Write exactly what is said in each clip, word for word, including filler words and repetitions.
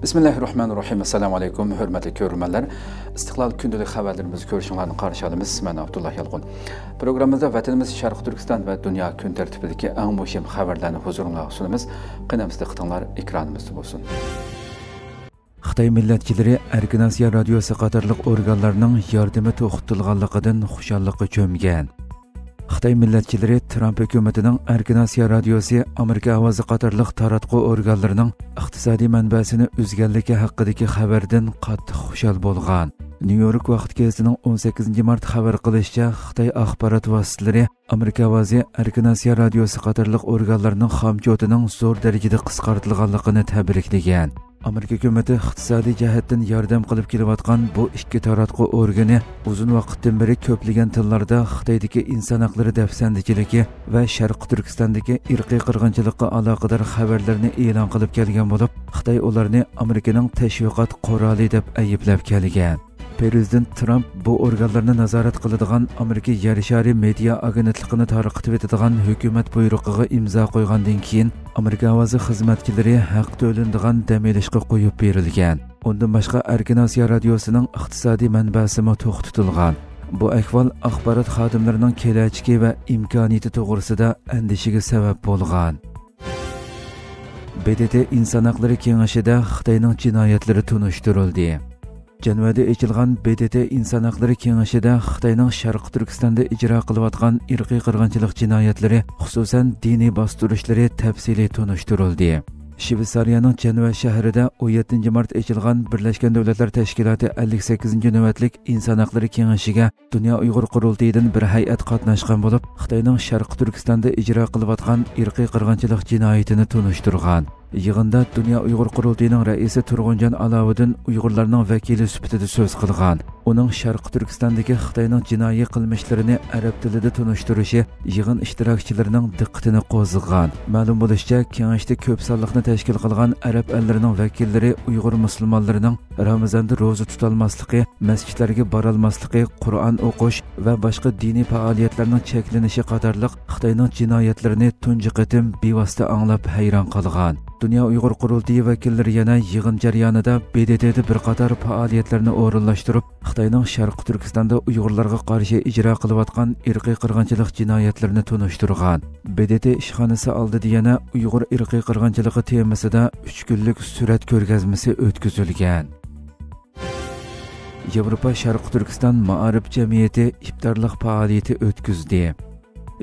بىسمىللاھىررەھمانىررەھىم. ئەسسالامۇ ئەلەيكۇم، ھۆرمەتلىك كۆرۈرمەنلەر. ئىستىقلال كۈندىلىك خەۋەرلىرىمىزگە كۆرۈشۈڭلارنى قارشى ئالىمىز. مەن ئابدۇللا يالقۇن. پروگراممىمىزدا ۋەتىنىمىز شەرقىي تۈركىستان ۋە دۇنيا كۈن تەرتىپىدىكى ئەڭ مۇھىم خەۋەرلەرنى ھۇزۇرۇڭلارغا سۇنىمىز. قېنى ئەمىسە دىققىتىڭلار ئېكرانىمىزدا بولسۇن. خىتاي مىللەتچىلىرى ئەركىن ئاسىيا رادىيوسى قاتارلىق ئورگانلارنىڭ ياردىمى توختىتىلغانلىقىدىن خۇشاللىققا چۆمگەن. خىتاي مىللەتچىلىرى ترامپ ھۆكۈمىتىنىڭ ئەركىن ئاسىيا رادىيوسى، ئامېرىكا ئاۋازى قاتارلىق تاراتقۇ ئورگانلىرىنىڭ ئىقتىسادىي مەنبەسىنى ئۈزگەنلىكى ھەققىدىكى خەۋەردىن قاتتىق خۇشال بولغان. نيۇ يورك ۋاقىت گېزىتىنىڭ ئون سەككىزىنچى مارت خەۋەر قىلىشىچە، خىتاي ئاخبارات ۋاسىتىلىرى ئامېرىكا ئاۋازى ئەركىن ئاسىيا رادىيوسى قاتارلىق ئورگانلارنىڭ خامچوتىنىڭ زور دەرىجىدە قىسقارتىلغانلىقىنى تەبرىكلىگەن. ئامېرىكا ھۆكۈمىتى ئىقتىسادىي جەھەتتىن ياردەم قىلىپ كېلىۋاتقان بۇ ئىككى تاراتقۇ ئورگىنى ئۇزۇن ۋاقىتتىن بېرى كۆپلىگەن تىللاردا خىتايدىكى ئىنسان ھەقلىرى دەپسەندىچىلىكى ۋە شەرقىي تۈركىستاندىكى ئىرقىي قىرغىنچىلىققا ئالاقىدار خەۋەرلەرنى ئېلان قىلىپ كەلگەن بولۇپ، خىتاي ئۇلارنى ئامېرىكىنىڭ تەشۋىقات قورالى دەپ ئەيىبلەپ كەلگەن. پىرېزىدېنت ترامپ بۇ ئورگانلارنى نازارەت قىلىدىغان ئامېرىكا يەر شارى مېدىيا ئاگېنتلىقىنى تارقىتىۋېتىدىغان ھۆكۈمەت بۇيرۇقىغا ئىمزا قويغاندىن كېيىن، ئامېرىكا ئاۋازى خىزمەتكىرى ھەق تۆلىنىدىغان دەم ئېلىشقا قويۇپ بېرىلگەن. ئۇندىن باشقا، ئەركىن ئاسىيا رادىيوسىنىڭ ئىقتىسادىي مەنبەسىمۇ توختىتىلغان. بۇ ئەھۋال ئاخبارات خادىملىرىنىڭ كېلەچىكى ۋە ئىمكانىيىتى توغرىسىدا ئەندىشىگە سەۋەب بولغان. ب د ت ئىنسان ھەقلىرى كېڭىشىدە خىتاينىڭ جىنايەتلىرى تونۇشتۇرۇلدى. جەنۋەدە ئېچىلغان ب د ت ئىنسان ھەقلىرى كېڭىشىدە خىتاينىڭ شەرقىي تۈركىستاندا ئىجرا قىلىۋاتقان ئىرقىي قىرغىنچىلىق جىنايەتلىرى، خۇسۇسەن، دىنىي باستۇرۇشلىرى تەپسىلىي تونۇشتۇرۇلدى. شۋېتسارىيەنىڭ جەنۋە شەھىرىدە ئون يەتتىنچى مارت ئېچىلغان بىرلەشكەن دۆلەتلەر تەشكىلاتى ئەللىك سەككىزىنچى نۆۋەتلىك ئىنسان ھەقلىرى كېڭىشىگە دۇنيا ئۇيغۇر قۇرۇلتىيىدىن بىر ھەيئەت قاتناشقان بولۇپ، خىتاينىڭ شەرقىي تۈركىستاندا ئىجرا قىلىۋاتقان ئىرقىي قىرغىنچىلىق جىنايىتىنى تونۇشتۇرغان. يىغىندا دۇنيا ئۇيغۇر قۇرۇلتىيىنىڭ رەئىسى تۇرغۇنجان ئالاۋۇدىن ئۇيغۇرلارنىڭ ۋەكىلى سۈپىتىدە سۆز قىلغان. ئۇنىڭ شەرقىي تۈركىستاندىكى خىتاينىڭ جىنايى قىلمىشلىرىنى ئەرەب تىلىدا تونۇشتۇرۇشى يىغىن ئىشتىراكچىلىرىنىڭ دىققىتىنى قوزغىغان. مەلۇم بولۇشىچە، كېڭەشتە كۆپ سانلىقنى تەشكىل قىلغان ئەرەب ئەللىرىنىڭ ۋەكىللىرى ئۇيغۇر مۇسۇلمانلىرىنىڭ رامىزاندا روزا تۇتالماسلىقى، مەسچىتلەرگە بارالماسلىقى، قۇرئان ئوقۇش ۋە باشقا دىنىي پائالىيەتلەرنىڭ چەكلىنىشى قاتارلىق خىتاينىڭ جىنايەتلىرىنى تۇنجى قېتىم بىۋاسىتە ئاڭلاپ ھەيران قالغان. دۇنيا ئۇيغۇر قۇرۇلتىيى ۋەكىللىرى يەنە يىغىن جەريانىدا ب د ت دا بىر قاتار پائالىيەتلەرنى ئورۇنلاشتۇرۇپ، خىتاينىڭ شەرقىي تۈركىستاندا ئۇيغۇرلارغا قارشى ئىجرا قىلىۋاتقان ئىرقىي قىرغىنچىلىق جىنايەتلىرىنى تونۇشتۇرغان. ب د ت ئىشخانىسى ئالدىدا يەنە ئۇيغۇر ئىرقىي قىرغىنچىلىقى تېمىسىدا ئۈچ كۈنلۈك سۈرەت كۆرگەزمىسى ئۆتكۈزۈلگەن. ياۋروپا شەرقىي تۈركىستان مائارىپ جەمئىيىتى ئىپتارلىق پائالىيىتى ئۆتكۈزدى.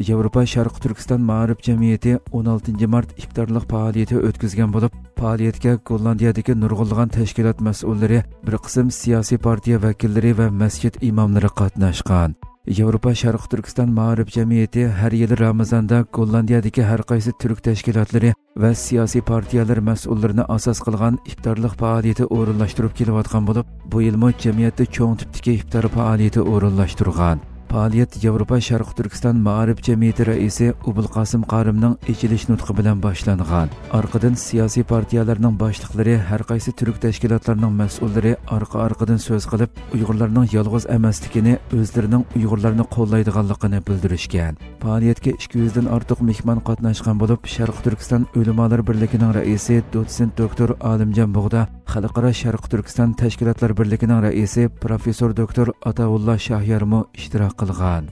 ياۋروپا شەرقىي تۈركىستان مائارىپ جەمئىيىتى ئون ئالتىنچى مارت ئىپتارلىق پائالىيىتى ئۆتكۈزگەن بولۇپ، پائالىيەتكە گوللاندىيەدىكى نۇرغۇنلىغان تەشكىلات مەسئۇللىرى، بىر قىسىم سىياسىي پارتىيە ۋەكىللىرى ۋە مەسچىت ئىماملىرى قاتناشقان. ياۋروپا شەرقىي تۈركىستان مائارىپ جەمئىيىتى ھەر يىلى رامىزاندا گوللاندىيەدىكى ھەر قايسى تۈرك تەشكىلاتلىرى ۋە سىياسىي پارتىيەلەر مەسئۇللىرىنى ئاساس قىلغان ئىپتارلىق پائالىيىتى ئورۇنلاشتۇرۇپ كېلىۋاتقان بولۇپ، بۇ يىلمۇ جەمئىيەتتە چوڭ تىپتىكى ئىپتار پائالىيىتى ئورۇنلاشتۇرغان. پائالىيەت ياۋروپا شەرقىي تۈركىستان مائارىپ جەمئىيىتى رەئىسى ئوبۇلقاسىم قارىمنىڭ ئېچىلىش نۇتقى بىلەن باشلانغان. ئارقىدىن سىياسىي پارتىيەلەرنىڭ باشلىقلىرى، ھەر قايسى تۈرك تەشكىلاتلىرىنىڭ مەسئۇللىرى ئارقا-ئارقىدىن سۆز قىلىپ، ئۇيغۇرلارنىڭ يالغۇز ئەمەسلىكىنى، ئۆزلىرىنىڭ ئۇيغۇرلارنى قوللايدىغانلىقىنى بىلدۈرۈشكەن. پائالىيەتكە ئىككى يۈزدىن ئارتۇق مېھمان قاتناشقان بولۇپ، شەرقىي تۈركىستان ئۆلىمالار بىرلىكىنىڭ رەئىسى دوتسېنت دوكتور ئالىمجان بۇغدا، خەلقئارا شەرقىي تۈركىستان تەشكىلاتلار بىرلىكىنىڭ رەئىسى پروفېسسور دوكتور ئاتاۋۇللا شاھيارمۇ ئىشتىراك قىلغان.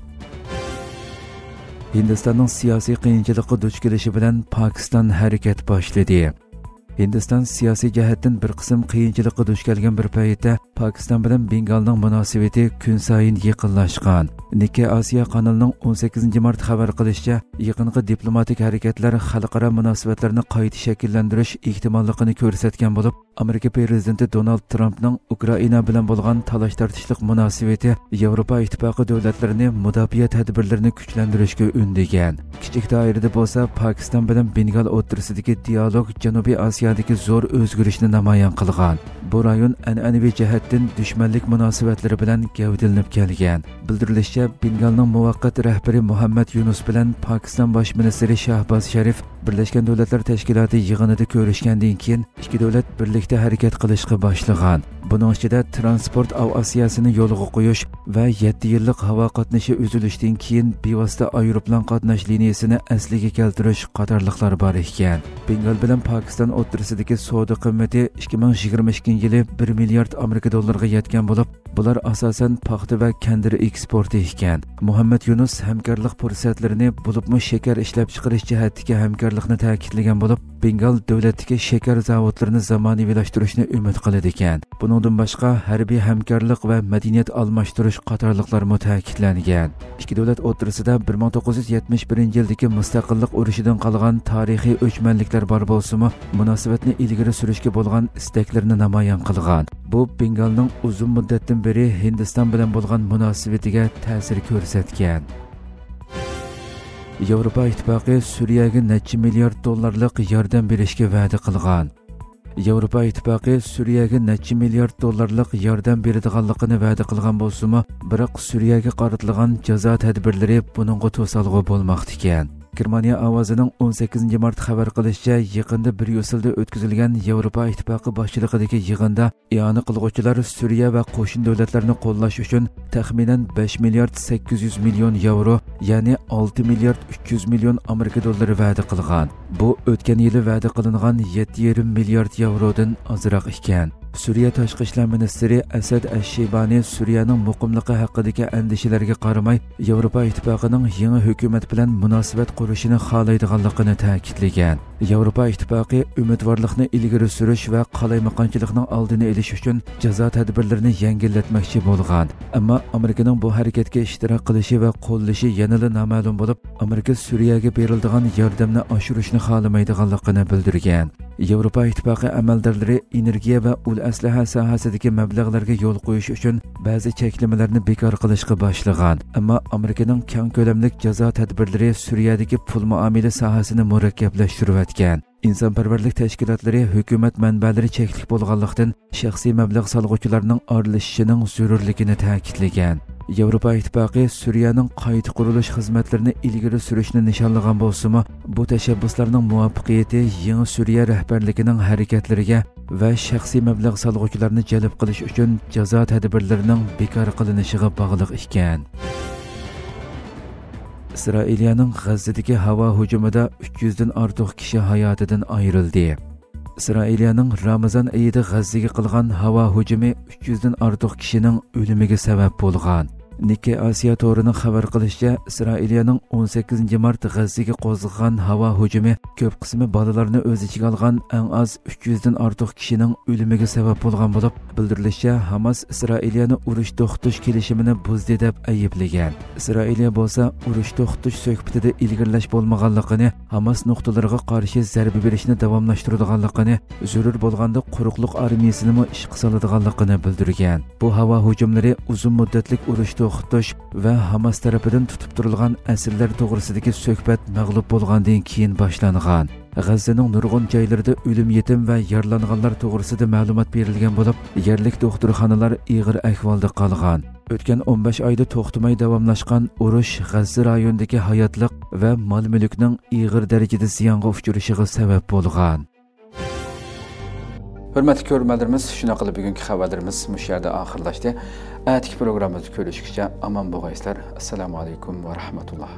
ھىندىستاننىڭ سىياسىي قىيىنچىلىققا دۇچ كېلىشى بىلەن پاكىستان ھەرىكەت باشلىدى. ھىندىستان سىياسىي جەھەتتىن بىر قىسىم قىيىنچىلىققا دۇچ كەلگەن بىر پەيتتە، پاكىستان بىلەن بېنگالنىڭ مۇناسىۋىتى كۈنسايىن يېقىنلاشقان. نىككەي ئاسىيا قانىلىنىڭ ئون سەككىزىنچى مارت خەۋەر قىلىشىچە، يېقىنقى دىپلوماتىك ھەرىكەتلەر خەلقئارا مۇناسىۋەتلەرنى قايتا شەكىللەندۈرۈش ئېھتىماللىقىنى كۆرسەتكەن بولۇپ، ئامېرىكا پىرېزىدېنتى دونالد ترامپنىڭ ئۇكرائىنا بىلەن بولغان تالاش-تارتىشلىق مۇناسىۋىتى ياۋروپا ئىتتىپاقى دۆلەتلىرىنى مۇداپىئە تەدبىرلىرىنى كۈچلەندۈرۈشكە ئۈندىگەن. كىچىك دائىرىدە بولسا، پاكىستان بىلەن بېنگال ئوتتۇرىسىدىكى دىئالوگ جەنۇبىي ئاسىيادىكى زور ئۆزگىرىشنى نامايان قىلغان. بۇ رايون ئەنئەنىۋى جەھەتتىن دۈشمەنلىك مۇناسىۋەتلىرى بىلەن گەۋدىلىنىپ كەلگەن. بىلدۈرۈلۈشىچە، بېنگالنىڭ مۇۋەققەت رەھبىرى مۇھەممەد يۇنۇس بىلەن پاكىستان باش مىنىستىرى شاھباز شەرىف بىرلەشكەن دۆلەتلەر تەشكىلاتى يىغىنىدا كۆرۈشكەندىن كېيىن، ئىككى دۆلەت بىرلىكتە ھەرىكەت قىلىشقا باشلىغان. بۇنىڭ ئىچىدە ترانسپورت ئاۋىئاتسىيەسىنى يولغا قويۇش ۋە يەتتە يىللىق ھاۋا قاتنىشى ئۈزۈلۈشتىن كېيىن بىۋاسىتە ئايروپىلان قاتناش لىنىيىسىنى ئەسلىگە كەلتۈرۈش قاتارلىقلار بار ئىكەن. بېنگال بىلەن پاكىستان ئوتتۇرىسىدا ئوتتۇرىسىدىكى سودا قىممىتى ئىككى مىڭ يىگىرمە ئىككىنچى يىلى بىر مىليارد ئامېرىكا دوللىرىغا يەتكەن بولۇپ، بۇلار ئاساسەن پاختا ۋە كەندىر ئېكسپورتى ئىكەن. مۇھەممەد يۇنۇس ھەمكارلىق پۇرسەتلىرىنى، بولۇپمۇ شېكەر ئىشلەپچىقىرىش جەھەتتىكى ھەمكارلىقنى تەكىتلىگەن بولۇپ، بېنگال دۆلەتتىكى شېكەر زاۋۇتلىرىنى زامانىۋىلاشتۇرۇشنى ئۈمىد قىلىدىكەن. بۇنىڭدىن باشقا، ھەربىي ھەمكارلىق ۋە مەدەنىيەت ئالماشتۇرۇش قاتارلىقلارمۇ تەكىتلەنگەن. ئىككى دۆلەت ئوتتۇرىسىدا بىر مىڭ توققۇز يۈز يەتمىش بىرىنچى يىلدىكى مۇستەقىللىق ئۇرۇشىدىن قالغان تارىخىي ئۆچمەنلىكلەر بار بولسىمۇ، مۇناسىۋەتنى ئىلگىرى سۈرۈشكە بولغان ئىستەكلىرىنى نامايان قىلغان. بۇ بېنگالنىڭ ئۇزۇن مۇددەتتىن بېرى ھىندىستان بىلەن بولغان مۇناسىۋىتىگە تەسىر كۆرسەتكەن. ياۋروپا ئىتتىپاقى سۈرىيەگە نەچچە مىليارد دوللارلىق ياردەم بېرىشكە ۋەدە قىلغان. ياۋروپا ئىتتىپاقى سۈرىيەگە نەچچە مىليارد دوللارلىق ياردەم بېرىدىغانلىقىنى ۋەدە قىلغان بولسىمۇ، بىراق سۈرىيەگە قارىتىلغان جازا تەدبىرلىرى بۇنىڭغا توسالغۇ بولماقتا ئىكەن. گېرمانىيە ئاۋازىنىڭ ئون سەككىزىنچى مارت خەۋەر قىلىشىچە، يېقىندا بريۇسسېلدا ئۆتكۈزۈلگەن ياۋروپا ئىتتىپاقى باشچىلىقىدىكى يىغىندا ئىئانە قىلغۇچىلار سۈرىيە ۋە قوشنا دۆلەتلەرنى قوللاش ئۈچۈن تەخمىنەن بەش مىليارد سەككىز يۈز مىليون ياۋرو، يەنى ئالتە مىليارد ئۈچ يۈز مىليون ئامېرىكا دوللىرى ۋەدە قىلغان. بۇ ئۆتكەن يىلى ۋەدە قىلىنغان يەتتە يېرىم مىليارد ياۋرودىن ئازراق ئىكەن. سۈرىيە تاشقى ئىشلار مىنىستىرى ئەسەد ئەششىبانى سۈرىيەنىڭ مۇقىملىقى ھەققىدىكى ئەندىشىلەرگە قارىماي، ياۋروپا ئىتتىپاقىنىڭ يېڭى ھۆكۈمەت بىلەن مۇناسىۋەت قۇرۇشىنى خالايدىغانلىقىنى تەكىتلىگەن. ياۋروپا ئىتتىپاقى ئۈمىدۋارلىقنى ئىلگىرى سۈرۈش ۋە قالايمىقانچىلىقنىڭ ئالدىنى ئېلىش ئۈچۈن جازا تەدبىرلىرىنى يەڭگىللەتمەكچى بولغان. ئەمما ئامېرىكىنىڭ بۇ ھەرىكەتكە ئىشتىراك قىلىشى ۋە قوللىشى يەنىلا نامەلۇم بولۇپ، ئامېرىكا سۈرىيەگە بېرىلىدىغان ياردەمنى ئاشۇرۇشنى خالىمايدىغانلىقىنى بىلدۈرگەن. ياۋروپا ئىتتىپاقى ئەمەلدارلىرى ئېنېرگىيە ۋە ئۇل ئەسلىھە ساھەسىدىكى مەبلەغلەرگە يول قويۇش ئۈچۈن بەزى چەكلىمىلەرنى بىكار قىلىشقا باشلىغان. ئەمما ئامېرىكىنىڭ كەڭ كۆلەملىك جازا تەدبىرلىرى سۈرىيەدىكى پۇل مۇئامىلە ساھەسىنى مۇرەككەپلەشتۈرۈۋەتكەن. ئىنسانپەرۋەرلىك تەشكىلاتلىرى ھۆكۈمەت مەنبەلىرى چەكلىك بولغانلىقتىن، شەخسىي مەبلەغ سالغۇچىلارنىڭ ئارىلىشىشىنىڭ زۆرۈرلۈكىنى تەكىتلىگەن. ياۋروپا ئىتتىپاقى سۈرىيەنىڭ قايتا قۇرۇلۇش خىزمەتلىرىنى ئىلگىرى سۈرۈشنى نىشانلىغان بولسىمۇ، بۇ تەشەببۇسلارنىڭ مۇۋەپپەقىيىتى يېڭى سۈرىيە رەھبەرلىكىنىڭ ھەرىكەتلىرىگە ۋە شەخسىي مەبلەغ سالغۇچىلارنى جەلپ قىلىش ئۈچۈن جازا تەدبىرلىرىنىڭ بىكار قىلىنىشىغا باغلىق ئىكەن. ئىسرائىلىيەنىڭ غەززىدىكى ھاۋا ھۇجۇمىدا ئۈچ يۈزدىن ئارتۇق كىشى ھاياتىدىن ئايرىلدى. ئىسرائىلىيەنىڭ رامىزان ئېيىدا غەززىگە قىلغان ھاۋا ھۇجۇمى ئۈچ يۈزدىن ئارتۇق كىشىنىڭ ئۆلۈمىگە سەۋەب بولغان. نىككەي ئاسىيا تورىنىڭ خەۋەر قىلىشىچە، ئىسرائىلىيەنىڭ ئون سەككىزىنچى مارت غەززىگە قوزغىغان ھاۋا ھۇجۇمى كۆپ قىسمى بالىلارنى ئۆز ئىچىگە ئالغان ئەڭ ئاز ئۈچ يۈزدىن ئارتۇق كىشىنىڭ ئۆلۈمىگە سەۋەب بولغان بولۇپ، بىلدۈرۈلۈشىچە، ھاماس ئىسرائىلىيەنى ئۇرۇش توختىتىش كېلىشىمىنى بۇزدى دەپ ئەيىبلىگەن. ئىسرائىلىيە بولسا ئۇرۇش توختىتىش سۆھبىتىدە ئىلگىرىلەش بولمىغانلىقىنى، ھاماس نۇقتىلىرىغا قارشى زەربە بېرىشنى داۋاملاشتۇرىدىغانلىقىنى، زۆرۈر بولغاندا قۇرۇقلۇق ئارمىيىسىنىمۇ ئىشقا سالىدىغانلىقىنى بىلدۈرگەن. بۇ ھاۋا ھۇجۇملىرى ئۇزۇن مۇددەتلىك ئۇرۇش توختىتىش ۋە ھاماس تەرىپىدىن تۇتۇپ تۇرۇلغان ئەسىرلەر توغرىسىدىكى سۆھبەت مەغلۇپ بولغاندىن كېيىن باشلانغان. غەززىنىڭ نۇرغۇن جايلىرىدا ئۆلۈم يېتىم ۋە يارىلانغانلار توغرىسىدا مەلۇمات بېرىلگەن بولۇپ، يەرلىك دوختۇرخانىلار ئېغىر ئەھۋالدا قالغان. ئۆتكەن ئون بەش ئايدا توختىماي داۋاملاشقان ئۇرۇش غەززە رايونىدىكى ھاياتلىق ۋە مال-مۈلۈكنىڭ ئېغىر دەرىجىدە زىيانغا ئۇچرىشىغا سەۋەب بولغان. ھۆرمەتلىك كۆرۈرمەنلىرىمىز، شۇنداق قىلىپ بۈگۈنكى خەۋەرلىرىمىز مۇشۇ يەردە ئاخىرلاشتى. ئەتىكى پروگراممىمىزدا كۆرۈشكىچە ئامان بولغايسىلەر. ئەسسالامۇ ئەلەيكۇم ۋە رەھمەتۇللا.